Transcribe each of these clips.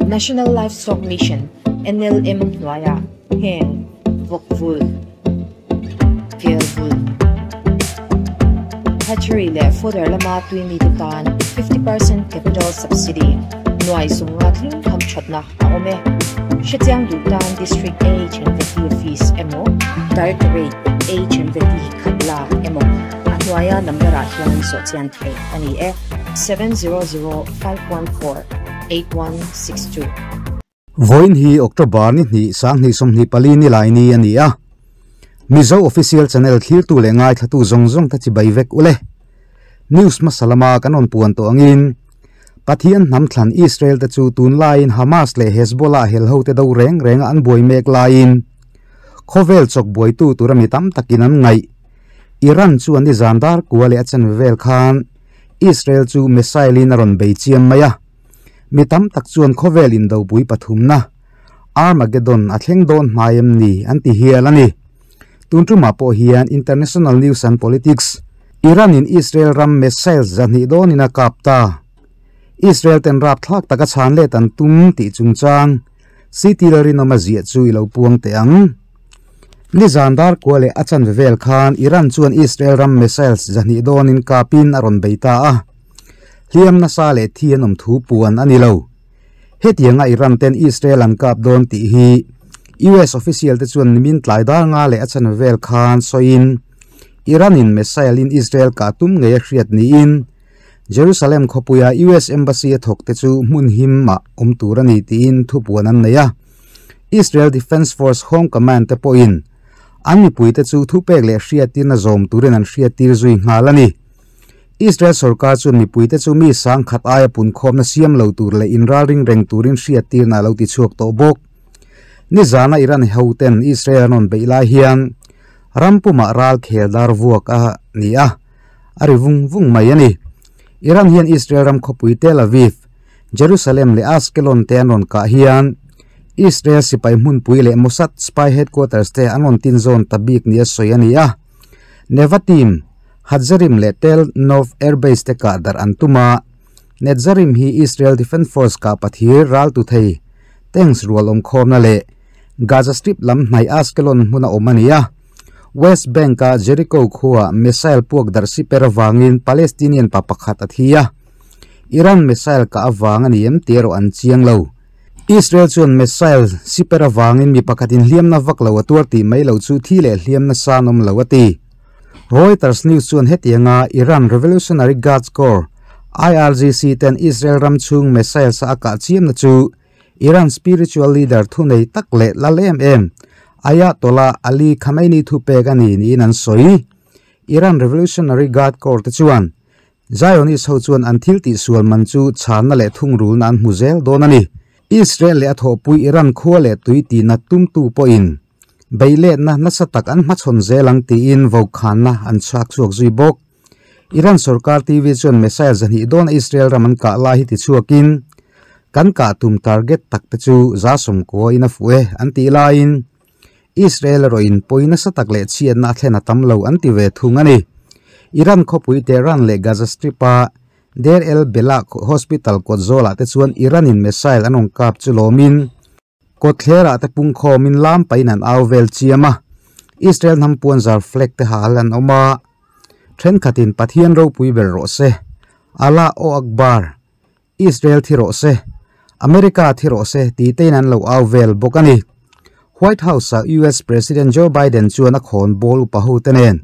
National Livestock Mission, NLM, hnuaiah heng vawk vulh, kel vulh, hatchery leh fodder lama tui mite tan 50% capital subsidy nuai zunga thleng tham thatna a awm e. Hrechiang duh tan District AHNVT Office emaw Directorate AHNVT Khatla emaw a hnuaia number ah hian zawhchian theih a ni e, 7005148162. Vawiin hi October ni hnih sanghnih 24 ni lai ni a ni a. Mizo Official Channel thlirtu leh ngaithlatu zawng zawng te chibai vek ule. News hmasa lama kan rawn puan tawh angin Pathian hnam thlan Israel te chu tunlaiin Hamas leh Hezbollah hel ho te do reng renga an buai mek laiin khawvel chawk buaitu tura mi tam takin an ngaih. Iran chuan nizan dar kua leh a chanve vel khan Israel chu missile in a rawn bei chiam mai a. Mi tam tak chuan khawvel indopui pathumna Armageddon a thleng dawn hmai em ni an ti hial a ni. Tun tumah pawh hian International News and Politics, Iran in Israel ram missiles 200 dawnin a kap ta. Israel ten rapthlak taka chhan let an tum tih chungchang City Lalrinawma ziah chu i lo puang teh ang. Nizan dar kua leh a chanve vel khan Iran chuan Israel ram missiles 200 dawnin kapin a rawn bei ta a. Hliam nasa leh thi an awm thu puan a ni lo. Hetianga Iran ten Israel an kap dawn tih hi US official te chuan nimin tlai dar nga leh a chanve vel khan sawiin Iran in missile in Israel kah tum ngei a hriat niin Jerusalem khawpuia US Embassy a thawk te chu hmun him mah awm tur a ni tiin thupuan an nei a. Israel Defence Force Home Command te pawhin an mipui te chu thupek leh hriatin a zawm turin an hriattir zui nghal a ni. Israel sorkar chuan mipui te chu mi sang khat aia punkhawmna siam lo tur leh inralring reng turin hriattirna a lo ti chhuak tawh bawk. Nizana Iran ho ten Israel an rawn beih lai hian ram pumah ral khel dar vuak a ni a, a ri vung vung mai a ni. Iran hian Israel ram khawpui Tel Aviv, Jerusalem leh Ashkelon te an rawn kah hian Israel sipai hmunpui leh Mossad spy headquarters te an rawn tin zawn ta bik nia sawi a ni a. Nevatim, Hatzerim leh Tel Nov Airbase te kah darh an tum a, Netzarim hi Israel Defence Force kah pathir ral tu thei tanks rual awm khawmna leh Gaza Strip lam hnaih Ashkelon hmuna awm a ni a. West Bank-a Jericho khuaa missile puak darh si per avangin Palestinian pa pakhat a thi a. Iran missile kah avang a ni em tih erawh an chiang lo. Israel chuan missile si per avangin mi pakhatin hliamna vak lo a tuar tih mai lo chu thi leh hliamna san awm lo a ti. Reuters News chuan hetianga Iran Revolutionary Guards Corps, IRGC, ten Israel ram chhung missiles a kah chiamna chu Iran spiritual leader thunei tak leh lal em em Ayatollah Ali Khamenei thupek a ni niin an sawi. Iran Revolutionary Guard Corps te chuan Zionist ho chuan an thil tihsual man chu chhanna leh thungrulna an hmu zel dawn a ni. Israel leh a thawhpui Iran khua leh tui tihna tumtu pawhin Beiletna nasa tak an hmachhawn zel ang tiin vokhanna an chhak chhuak zui bawk. Iran sorkar TV chuan missile 200 dawn Israel ram an kah lai hi tichhuakin kan kah tum target tak te chu 90 in a fuh e an tih laiin Israel erawhin pawi nasa tak leh chhiatna a thlen a tam lo an ti ve thung a ni. Iran khawpui Tehran leh Gaza Strip-a Deir el-Belah Hospital kawt zawlah te chuan Iran-in missile an rawn kap chu lawmin Kawtthlerah te pungkhawmin lam pahin an au vel chiam a, Israel hnam puan zar flag te hal an awm a, thenkhatin Pathian ropui ber rawh se, Allah o Akbar, Israel thi rawh se, America thi rawh se tih tein an lo au vel bawk a ni. White House-ah US President Joe Biden chuan a khawn bawl upa hote nen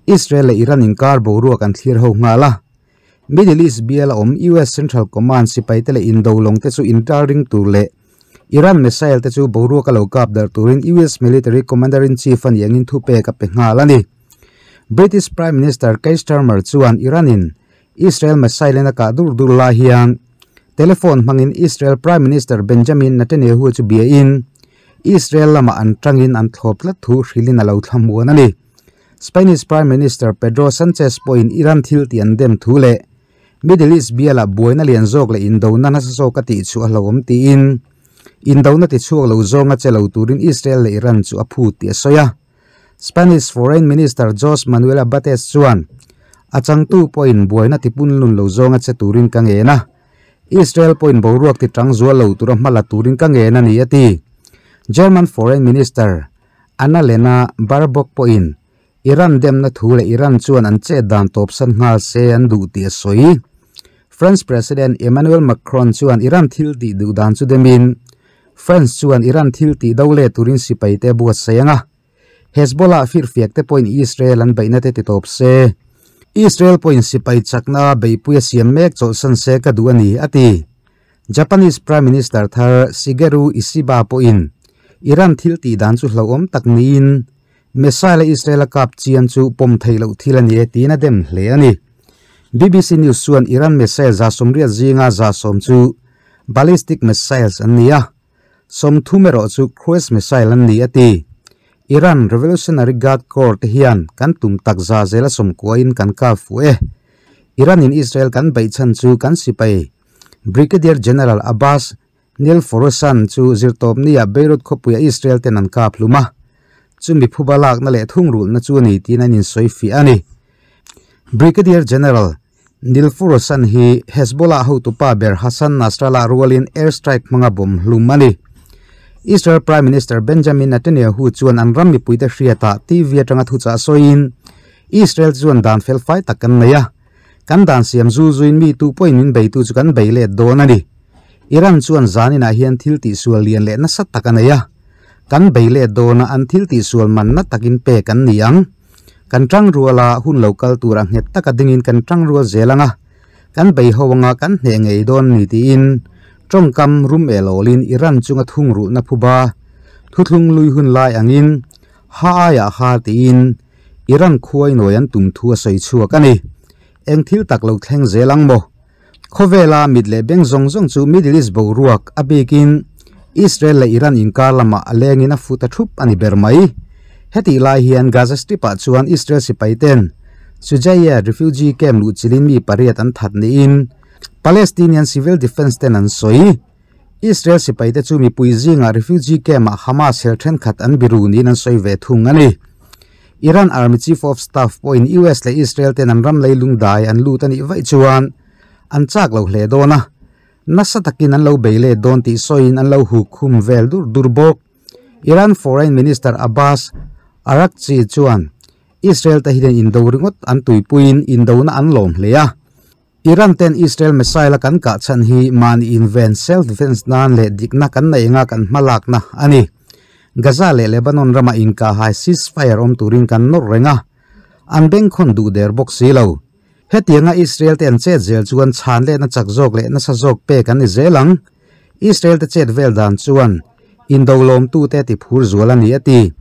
Israel leh Iran inkar boruak an thlir ho nghal a. Middle East bial a awm US Central Command sipaite leh indo lawng te chu inralring tur leh Iran missile te chu boruak a lo kap darh turin US Military Commander-in-Chief a nih angin thupek a pe nghal a ni. British Prime Minister Keir Starmer chuan Iran-in Israel missile in a kah dur dur lai hian telephone hmangin Israel Prime Minister Benjamin Netanyahu chu biain Israel lamah an tangin an thlawp tlat thu hrilhin a lo thlamuan a ni. Spanish Prime Minister Pedro Sanchez pawhin Iran thil tih an dem thu leh Middle East bialah buaina lian zawk leh indona nasa zawk a tih chu a hlauhawm tiin indona ti chhuak lo zawnga che lo turin Israel leh Iran chu a phut tih a sawi a. Spanish Foreign Minister Jose Manuel Albares chuan a changtu pawhin buaina ti punlun lo zawnga che turin ka ngen a. Israel pawhin boruak ti tang zual lo tura hma la turin ka ngen a ni, a ti. German Foreign Minister Annalena Baerbock pawhin Iran demna thu leh Iran chuan an chet dan tawpsan nghal se an duh tih a sawi. France President Emmanuel Macron chuan Iran thil tih duh dan chu demin France chuan Iran thil tih do leh turin sipai te buatsaih ang a. Hezbollah firfiak te pawhin Israel an beihna te ti tawp se. Israel pawhin sipai chakna beihpui a siam mek chawlhsan se ka duh a ni, a ti. Japanese Prime Minister thar Shigeru Ishiba pawhin Iran thil tih dan chu hlauhawm tak niin missile a Israel a kap chiam chu pawm theih loh thil a ni e tiin a dem hle a ni. BBC News chuan Iran missile 180 zinga 110 chu ballistic missiles an ni a, 30 erawh chu cruise missile an ni a ti. Iran Revolutionary Guard Corps te hian kan tum tak za zela 90 in kan kap fuh e. Iran in Israel kan beih chhan chu kan sipai Brigadier General Abbas Nilforoushan chu zirtawpnia Beirut khawpuia Israel ten an kap hlum a, chumi phuba lakna leh thungrulhna chu a ni tiin an insawi fiah a ni. Brigadier General Nilforoushan hi Hezbollah hotupa ber Hassan Nasrallah rualin air strike hmanga bawm hlum a ni. Israel Prime Minister Benjamin Netanyahu chuan an ram mipuite hriatah TV atanga thuchah sawiin, Israel chuan dan fel fai tak kan nei a, kan dan siam zu zuin mi tu pawhin min beitu chu kan bei let dawn a ni. Iran chuan zaninah hian thil tihsual lian leh nasa tak a nei a, kan bei let dawn a, an thil tihsual manna takin pek an ni ang. Kan tang ruala hun lo kal tura nghet taka dingin kan tang rual zel anga, kan bei ho anga kan hneh ngei dawn ni tiin tawngkam rum elawlin Iran chunga thungrulhna phuba thuthlung lui hun lai angin ha aiah ha tiin Iran khuai nawi an tum thu a sawi chhuak a ni. Eng thil tak lo thleng zel ang maw? Khawvela mit leh beng zawng zawng chu Middle East boruak a bikin Israel leh Iran inkar lamah a lengin a fut a thup a ni ber mai. Hetih lai hian Gaza Strip-ah chuan Israel sipai ten Shujaiya refugee camp luh chilin mi pariat an that niin Palestinian Civil Defence ten an sawi. Israel sipai te chu mipui zingah refugee camp-ah Hamas hel thenkhat an biru niin an sawi ve thung a ni. Iran Army Chief of Staff pawhin US leh Israel ten an ram leilung dai an lut a nih vaih chuan an chak lo hle dawn a, nasa takin an lo bei let dawn tih sawiin an lo huk khum vel dur dur bawk. Iran Foreign Minister Abbas Araghchi chuan Israel te hian indo ringawt an tuipuiin indona an lawm hle a. Iran ten Israel missile a kan kah chhan hi mahni inven, self defence, nan leh dikna kan nei anga kan hmalakna a ni. Gaza leh Lebanon rama inkahhai ceasefire awm turin kan nawr reng a, an bengkhawn duh der bawk si lo. Hetianga Israel te an chet zel chuan chhan lehna chak zawk leh nasa zawk pek an ni zel ang. Israel te chet vel dan chuan indo lawmtute ti phur zual a ni, a ti.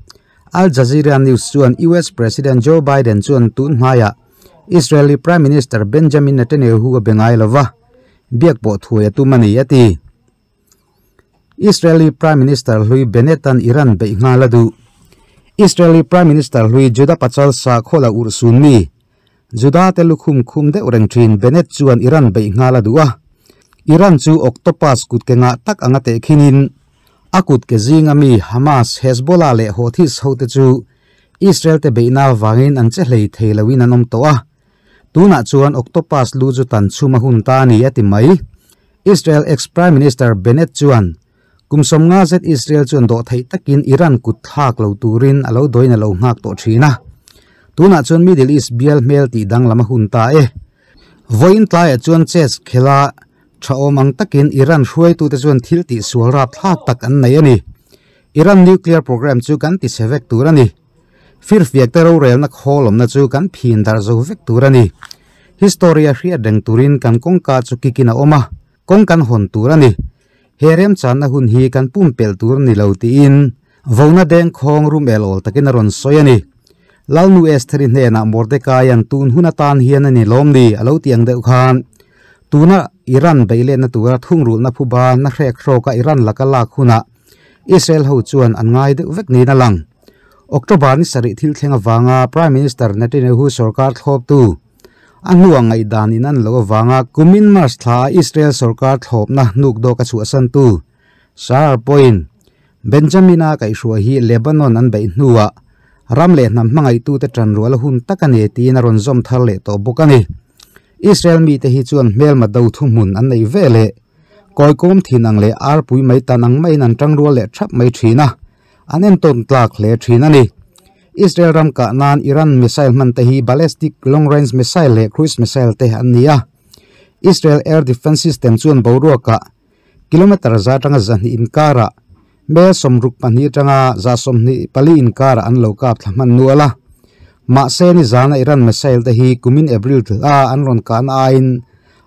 Al Jazeera News chuan US President Joe Biden chuan tun hmaiah Israeli Prime Minister Benjamin Netanyahu a be ngai lo va, biak pawh thuai a tum a ni, a ti. Israeli Prime Minister hlui Bennett-a'n Iran beih nghal a duh. Israeli Prime Minister hlui Juda Pachal Sakhaw la urhsun mi, Juda te lukhum khum deuh reng thin Bennett chuan Iran beih nghal a duh a. Iran chu octopus kut ke ngah tak anga tehkhinin a kut ke zinga mi Hamas, Hezbollah leh Houthis hote chu Israel te beihna avangin an che hlei thei loin an awm tawh a. Tunah chuan octopus lu chu tan chhum a hun ta a ni, a ti mai. Israel ex-Prime Minister Bennett chuan kum 50 zet Israel chuan dawh theih takin Iran kut thlak lo turin a lo dawin a lo nghak tawh thin a. Tunah chuan Middle East bial hmel tih danglam a hun ta e. Vawiin tlaiah chuan chess khela tha awm ang takin Iran hruaitute chuan thil tih sual rap thlak tak an nei a ni. Iran nuclear program chu kan ti chhe vek tur a ni. Firfiak te rorelna khawl awmna chu kan phin darh zo vek tur a ni. History a hriat reng turin kan kawngka chu kikin a awm a, kawng kan hawn tur a ni. He remchanna hun hi kan pumpelh tur a ni lo tiin vona deng khawng rum el awl takin a rawn sawi a ni. Lalnu Estheri hnenah Mordecai-a'n tun hun atan hian a ni lawm ni a lo ti ang deuh khan tuna Iran beihletna tura thungrulhna phuba na hrek hrawka Iran laka lak hunah Israel ho chuan an ngai deuh vek niin a lang. October ni sarih thil thleng avanga Prime Minister Netanyahu sorkar thlawptu a hnuah ngaihdan in an lo avanga kumin March thla a Israel sorkar thlawpna hnuk dawk a chhuahsantu Saar pawhin Benjamin-a kaihhruai hi Lebanon an beih hnuah ram leh hnam hmangaihtute tanrual a hun tak a ni tiin a rawn zawm thar leh tawh bawk a ni. Israel mite hi chuan hmelma do thuhmun an nei ve leh kawikawm thin ang leh arpui mai tan ang maiin an tangrual leh thap mai thin a, an entawn tlak hle thin a ni. Israel ram kah nan Iran missile hman te hi ballistic long range missile leh cruise missile te an ni a. Israel air defence system chuan boruakah kilometre 100 atanga 200 inkarah mel 62 atanga 124 inkarah an lo kap thla hman nual a. Mahse ni zana Iran missile te hi kumin April thla an rawn kahna aiin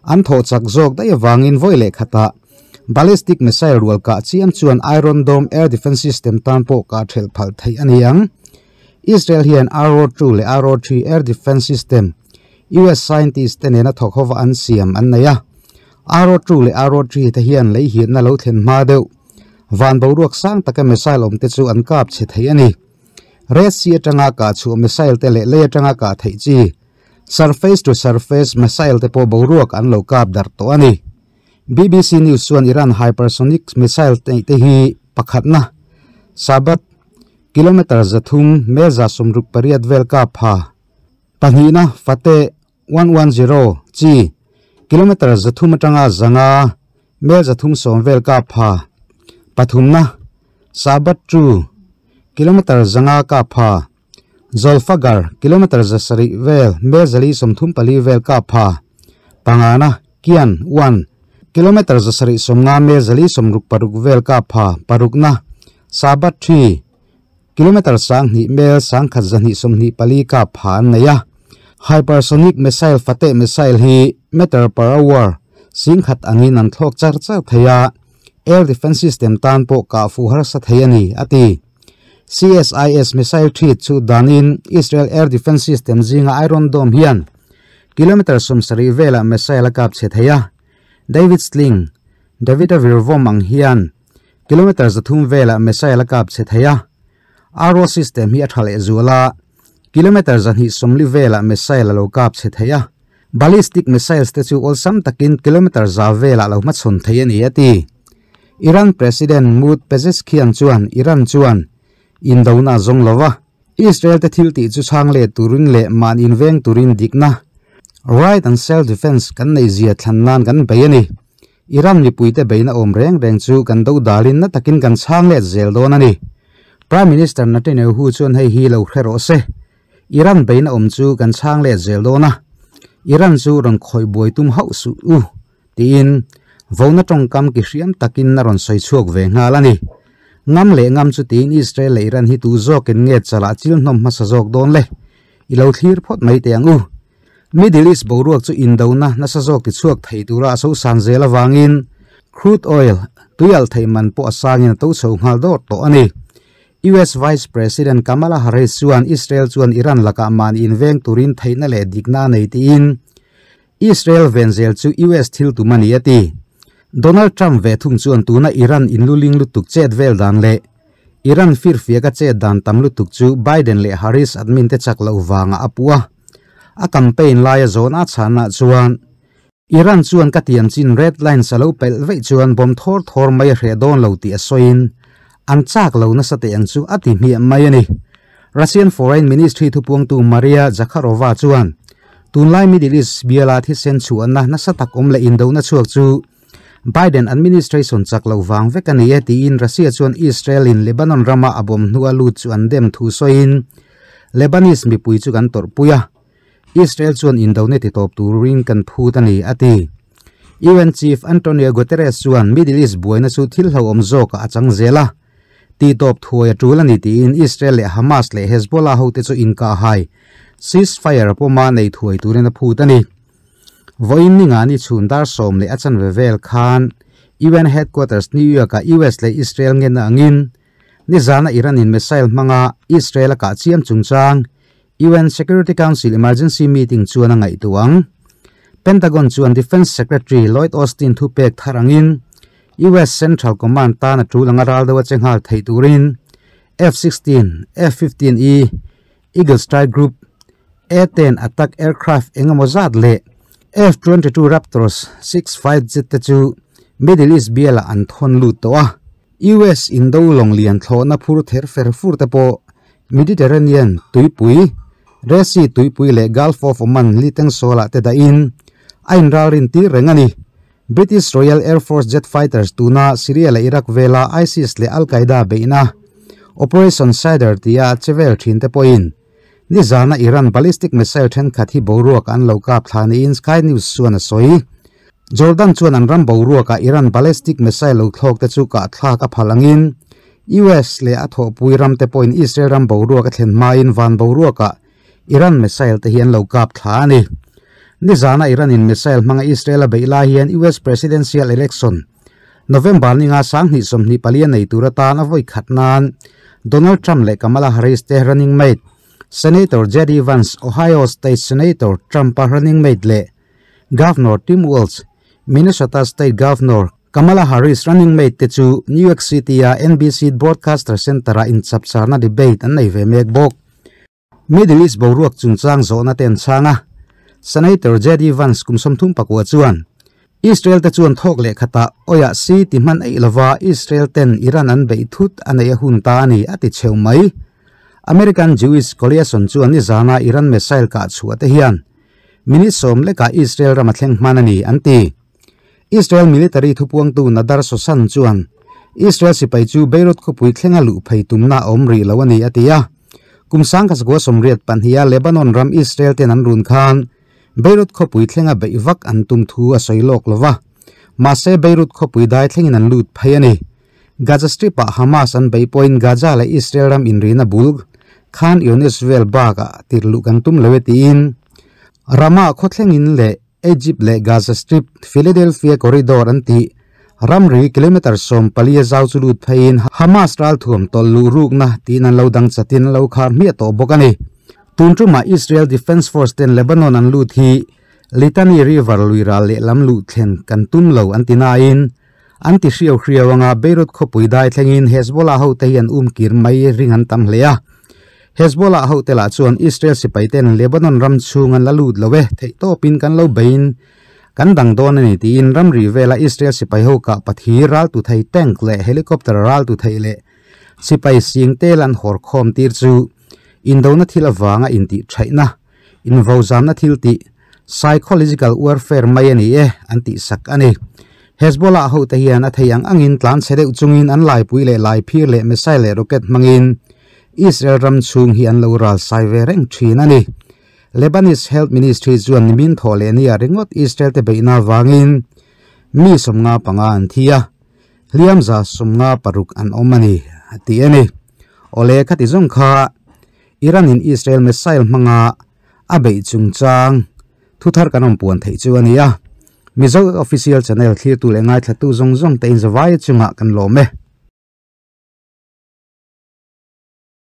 an thawh chak zawk daih avangin vawi leh khatah ballistic missile rual kah chiam chuan Iron Dome air defence system tan pawh kah thelh phal theih a ni ang. Israel hian Arrow 2 leh Arrow 3 air defence system US scientist te nena thawk hova an siam an nei a. Arrow 2 leh Arrow 3 te hian lei hiatna lo thlen hma deuh van boruak sang taka missile awm te chu an kap chhe thei a ni. Red Sea atanga kah chhuah missile te leh lei atanga kah theih chi surface to surface missile te pawh boruak an lo kap darh tawh a ni. BBC News chuan Iran hypersonic missile neih te hi pakhatna Sabat kilometre 300 mel 168 vel kap pha, pahnihna Fateh 110 chi kilometre 300 atanga 500 mel 310 vel kap pha, pathumna Sabat 2 kilometre 500 kap pha, Zolfaghar kilometre 700 vel mel 434 vel kap pha, pangana Kian 1 kilometre 750 mel 466 vel kap pha, parukna Sabat 3 kilometre 1000 mel 1124 kap pha an nei a. Hypersonic missile Fateh missile hi meter per hour singkhat angin an thlawk char char thei a, air defence system tan pawh kah fuh harsa thei a ni, a ti. CSIS missile 3 chu danin Israel air defence system zinga Iron Dome hian kilometre 70 velah missile a kap chhe thei a. David Sling, Davida Virvom ang hian kilometre 300 velah missile a kap chhe thei a. Arrow system hi a tha leh zual a, kilometre 240 velah missile a lo kap chhe thei a. Ballistic missiles te chu awlsam takin kilometre 100 velah lo hmachhawn thei a ni, a ti. Iran President Masoud Pezeshkian chuan Iran chuan indona zawng lova Israel te thil tih chu chhang leh turin leh man inveng turin dikna right and self defence kan nei zia thlan nan kan bei a ni. Iran mipuite beina awm reng reng chu kan do dalin na takin kan chhang let zel dawn a ni. Prime Minister Netanyahu chuan hei hi lo hre rawh se. Iran beina awm chu kan chhang let zel dawn a. Iran chu rawn khawi buai tum hauh su u tiin vona tawngkam ki hriam takin na rawn sawi chhuak ve nghal a ni. Ngam leh ngam chu tiin Israel leh Iran hi tu zawkin nge chalah chil hnawm hmasa zawk dawn le. I lo thlir phawt mai teh ang u. Middle East boruak chu indona nasa zawk ti chhuak thei tura a so san zel awangin crude oil tuial thei man pawh a sangin a to chho nghal dawr tawh a ni. US Vice President Kamala Harris chuan Israel chuan Iran lakah man inveng turin theihna leh dikna nei tiin Israel venzel chu US thil tum a ni, a ti. Donald Trump ve thung chuan tuna Iran inluling lutuk chet vel dan leh Iran firfiaka chet dan tam lutuk chu Biden leh Harris admin te chak lo wanga a pu a. A campaign laia zawn a chhana chuan Iran chuan ka tiam chin red line salo pel vei chuan bom thor thor mai a hre dawn lo ti a soin an chak lo na sate ang chu ati hmi mai ani. Russian Foreign Ministry thupuangtu Maria Zakharova chuan tunlai Middle East biala thi sen chu anna nasa tak awm leh indona chhuak chu Biden administration chak lo wang vek ani e tiin Russia chuan Israel in Lebanon rama a bom hnua lut chu an dem thu soin Lebanese mipui chu kan torpuia Israel chuan indone ti tawp turin kan phut ani, ati. UN Chief Antonio Guterres chuan Middle East buaina chu thil hlo awm zawk a chang zela ti tawp thuai a tul ani tiin Israel leh Hamas leh Hezbollah ho te chu inka hai ceasefire pawma nei thuai turin a phut ani. Voin ni nga ni chhun dar 10 leh a chanve vel khan UN headquarters New York a US leh Israel nge na angin ni zana Iran in missile hmanga Israel a kah chiam chungchang UN Security Council emergency meeting chuan a ngaih tuang. Pentagon chuan Defense Secretary Lloyd Austin thu pek tharangin US Central Command tan a tulanga ral dawa chenghal thei turin F-16, F-15E, Eagle Strike Group, A-10 attack aircraft engemaw zat leh F-22 Raptors 6 fighter jet te chu Middle East biala an thon lut to a. US indo long lian thlawhna phur ther fer fur te pawh Mediterranean tuipui, Red Sea tuipui leh Gulf of Oman liteng sola te da in A inralrin tir reng a ni. British Royal Air Force jet fighters tuna Syria leh Iraq vela ISIS leh Al-Qaeda beihna Operation Cedar tia che vel thin te pawhin nizana Iran ballistic missile thenkhat hi boruak an lo kap thla niin Sky News chuan a sawi. Jordan chuan an ram boruakah Iran ballistic missile lo thlawk te chu kah thlak a phal angin US leh a thawhpui ram te pawhin Israel ram boruak a thlen hmain van boruakah Iran missile te hi an lo kap thla a ni. Nizana Iran in missile hmanga Israel a beih lai hian US presidential election November ninga 2024 a nei tur atan a vawi khat nan Donald Trump leh Kamala Harris te running mate Senator JD Vance, Ohio State Senator Trump a running mate leh Governor Tim Walz, Minnesota State Governor Kamala Harris running mate te chu New York City a NBC Broadcaster Center a inchapcharna debate an nei ve mek bawk. Middle East boruak chungchang zawhna te an chhang a, Senator JD Vance kum 34 chuan Israel te chuan thawk leh khatah awia si ti hman eih lova Israel ten Iran an beih thut a nei a hun ta a ni a ti cheu mai. American Jewish Coalition chuan nizana Iran missile kah chhuah te hian minute 10 lekah Israel ram a thleng hman a ni an ti. Israel military thupuangtu Nadar Sosan chuan Israel sipai chu Beirut khawpui thlenga luh phei tumna a awm rih lo a ni a ti a. Kum 1982 a Lebanon ram Israel ten an run khan Beirut khawpui thlenga beih vak an tum thu a sawi lawk lova. Mahse Beirut khawpui dai thlengin an lut phei a ni. Gaza Strip ah Hamas an beih pawhin Gaza leh Israel ram inrina bul Khan Younis vel bakah tirluh kan tum lo e tiin Rama khaw thlengin leh Egypt leh Gaza Strip Philadelphia Corridor an tih ramri kilometer 14 a zau chu lut pheiin Hamas ral thuam tawlh luh rukna tiin an lo dang chatin an lo khar hmiah tawh bawk a ni. Tun tumah Israel Defence Force ten Lebanon an lut hi Litani River lui ral leh lam luh thlen kan tum lo an ti nain an ti hriau hriau anga Beirut khawpui dai thlengin Hezbollah ho te hi an um kir mai ring an tam hle a. Hezbollah ho te lah chuan Israel sipai ten Lebanon ram chhung an la lut lo e theih tawpin kan lo beiin kan dang dawn a ni tiin ramri vela Israel sipai ho kah pathi ral tu thei tank leh helicopter ral tu thei leh sipai sing tel an hawr khawm tir chu indona thil awanga intih thaihna invozamna thil ti psychological warfare mai ani e an ti sak ani. Hezbollah ho te hian a thei ang angin tlan che deuh chungin an lai pui leh lai phir leh missile leh rocket hmangin Israel ram chhung hi an lo ral sai ve reng thin ani. Lebanese Health Ministry chuan nimin thaw leh nia ringawt Israel te beihna wangin mi 55 an thia hliam za 56 an awm ani ti ani. Ole khati zong kha Iran in Israel missile hmanga a beih chungchang thuthar kan awm puan theih chu ani a. Mizo official channel thlir tu leh ngai thla tu zawng zawng te in zawai chunga kan lawm e.